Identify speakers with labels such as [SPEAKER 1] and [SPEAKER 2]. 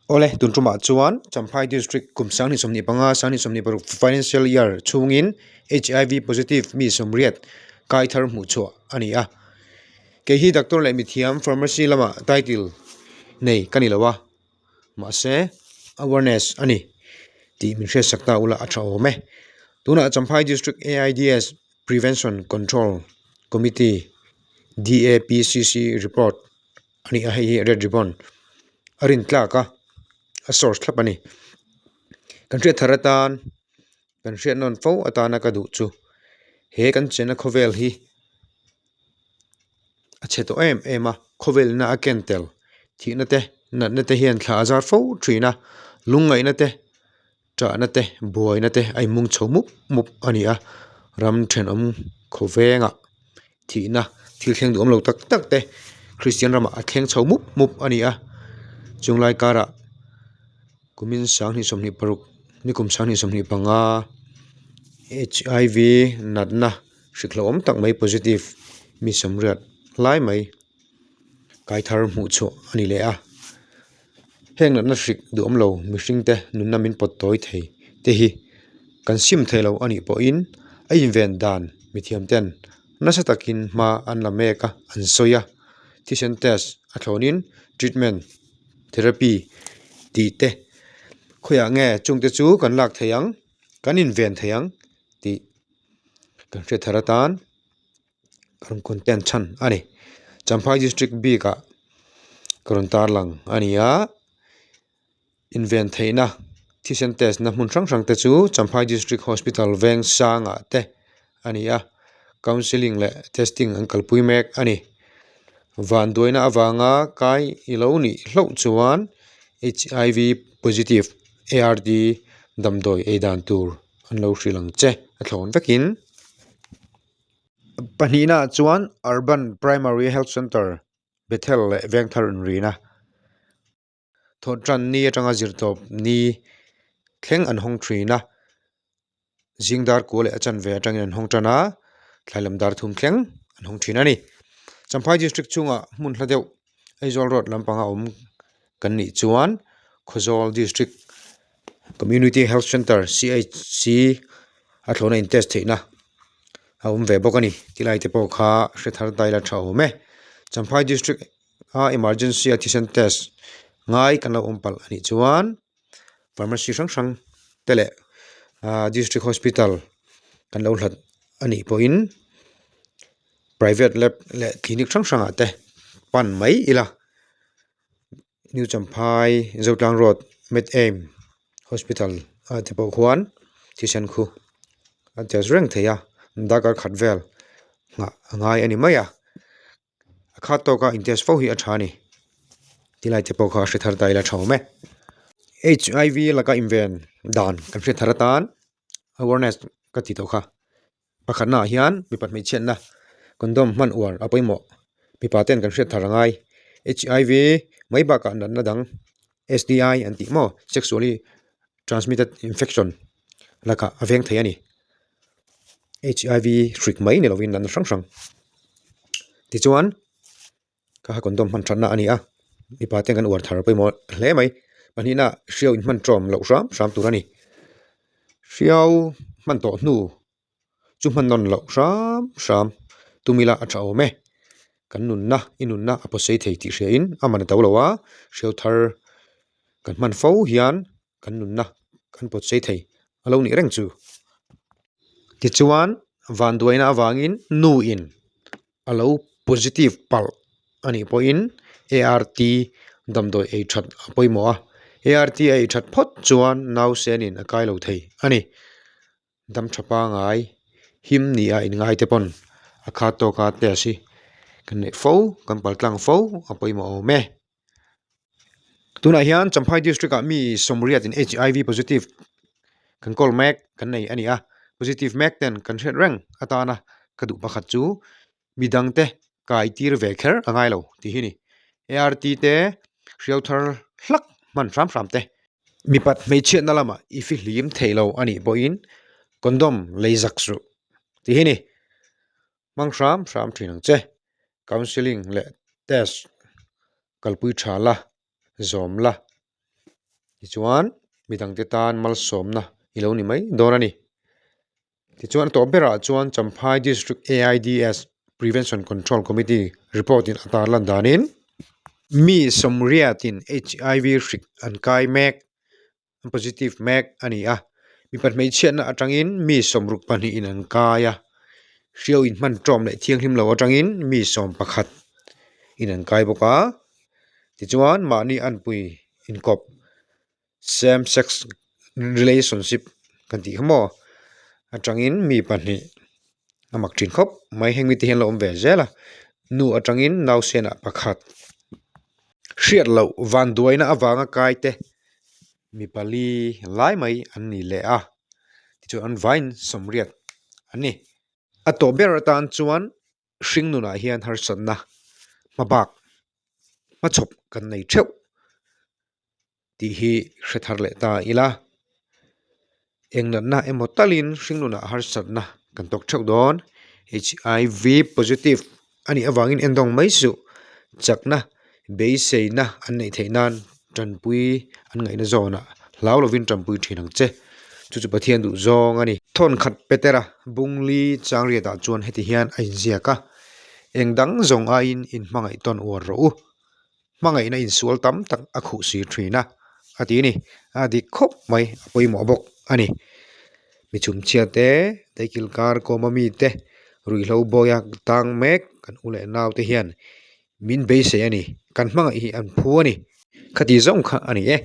[SPEAKER 1] Awle, tun tumah chuan Champhai District kum 2025, 2026 Financial Year chhungin HIV positive mi sawmriat kai thar hmuh chhuah a ni a. Kei hi doctor leh mithiam pharmacy lama title nei ka ni lo a, mahse awareness a ni tih min hriatsak ta ula a tha awm e. Tunah Champhai District AIDS Prevention Control Committee, DAPCC, report a ni a, hei hi red ribbon a rin tlak a, a source thlap a ni. Kan hriat thar atan kan hriat nawn fo atana ka duh chu he kan chenna khawvel hi a chhe tawh em em a, khawvel ina a ken tel thihna te natna te hian thla a zar fo thin a, lungngaihna te Ṭahna te, buaina te a inmung chho mup mup a ni a, ram ṭhenawm khawvengah thihna thil thleng duhawm lo tak tak te Kristian ramah a thleng chho mup mup a ni a, chunglai karah kumin 2026 nikum 2025 HIV natna hrik hlauhawm tak mai positive mi sawmriat lai mai kai thar hmuh chhuah a ni leh a. Heng natna hrik duhawm lo mihring te nunna min pawt tawi thei te hi kan sim thei lo a nih pawhin a inven dan mithiam ten nasa takin hma an la mek a an sawi a thisen test a thlawnin treatment therapy tih te khawiah nge chungte chu kan lak thei ang kan inven thei ang tih kan hriat thar atan. Rawn content chhan a ni. Champhai district bikah ka rawn tarlang a ni a, inven theihna thisen test na hmun hrang hrang te chu Champhai district hospital veng sangah te a ni a, counselling leh testing an kalpui mek a ni. Vanduaina avanga kai i lo nih hlauh chuan HIV positive ARD damdawi ei dan tur an lo hrilh ang che a thlawn vekin. Pahnihnaah chuan Urban Primary Health Centre Bethel leh Vengthar inrina thawhtan ni atanga zirtawp ni thleng an hawng thin a, zing dar kua leh a chanve atangin an hawng tan a, tlai lam dar thum thleng an hawng thin a ni. Champhai District chungah hmun hla deuh Aizawl Road lampanga awm kan nih chuan Khawzawl District Community Health Centre CHC a thlawhna in test theihna a awm ve bawk a ni tilai te pawh kha hre thar ta ila tha awm e Champhai District a emergency a thisen test ngai kan lo awm palh a nih chuan pharmacy hrang hrang te leh ahh district hospital kan lo hlat a nih pawhin private lab leh clinic hrang hrangah te pan mai ila. New Champhai Zotlang Road Med Aim Hospital ah te pawh khuan thisen khu a test reng thei a darkar khat vel nghah a ngai a ni mai a a khat tawk a in test fo hi a tha a ni tilai te pawh kha a hre thar ta ila tha awm e HIV laka inven dan kan hriat thar atan awareness ka ti tawh kha. Pakhatnaah hian mipa hmeichhiatna condom hman uar a pawimawh. Mipa ten kan hriat thar a ngai. HIV mai bakah natna dang STI an tih maw sexually transmitted infection lakah a veng thei a ni. HIV hrik mai ni lovin natna hrang hrang. Tichuan. Kha kha condom hman thatna a ni a, mipa ten kan uar thar pawimawh hle mai. Pahnihna hriau in hman tawm loh hram hram tur a ni. Hriau hman tawh hnu chu hman nawn loh hram hram tum ila a tha awm e. Kan nunna i nunna a pawtsei thei tih hria in a man a to lo a, hriau thar kan hman fo hian kan nunna kan pawtsei thei a lo nih reng chu. Tichuan vanduaina avangin nu in a lo positive palh a nih pawhin ART damdawi ei that a pawimawh a, ART a ei that phawt chuan nausenin a kai lo thei a ni. Dam tha pangai him ni a inngai te pawn a khat tawka test hi kan neih fo kan pal tlang fo a pawimawh awm e. Tunah hian Champhai district ah mi sawmriat in HIV positive kan kawl mek kan nei a ni a, positive mek ten kan hriat reng atana ka duh pakhat chu midang te kai tir ve kher a ngai lo tih hi a ni. ART te hriau thar hlak hman hram hram te. Mipat hmeichhiatna lamah i fihlim theih lo a nih pawhin condom lei zak suh tih hi a ni. Hmang hram hram thin ang che. Counselling leh test. Kalpui tha la, zawm la. Tichuan, midangte tan malsawmna i lo ni mai dawn a ni. Tichuan, a tawp berah chuan Champhai District AIDS Prevention Control Committee report in a tarlan danin, mi sawmriatin HIV hrik an kai mek, an positive mek a ni a. Mipa hmeichhiatna atangin mi sawmruk pahnihin an kai a, hriau inhman tawm leh thianghlim lo atangin mi 11 in an kai bawk a. Tichuan mahni anpui inkawp same sex relationship kan tih kha maw atangin mi pahnih a mak thin khawp mai heng mite hian an lo awm ve zel a nu atangin nausenah pakhat hriat loh van duaina avanga kai te mi pali lai mai an ni leh a tichuan an vaiin sawmriat an ni a tawh ber atan chuan hring nunah hian harsatna hmabak hmachhawp kan nei theuh tih hi hre thar leh ta ila. Eng natna emaw talin hring nunah harsatna kan tawk theuh dawn. HIV positive a nih avangin endawng mai suh. Chakna, beiseina an neih theih nan tanpui an ngaihna zawnah hlau lovin tanpui thin ang che. Chu chu Pathian duh zawng a ni. Thawnkhat Petera Bungli Changriatah chuan heti hian a inziak a, Eng dang zawng aiin inhmangaih tawn uar rawh u. Hmangaihna insual tam tak a khuh si thin a, a ti a ni. A dik khawp mai, a pawimawh bawk a ni. Mi chhumchhia te, daikil kar kawma mi te, ruihhlo bawia tang mek kan u leh nau te hian min beisei a ni. Kan hmangaih hi an phu a ni. Khati zawng kha a ni e.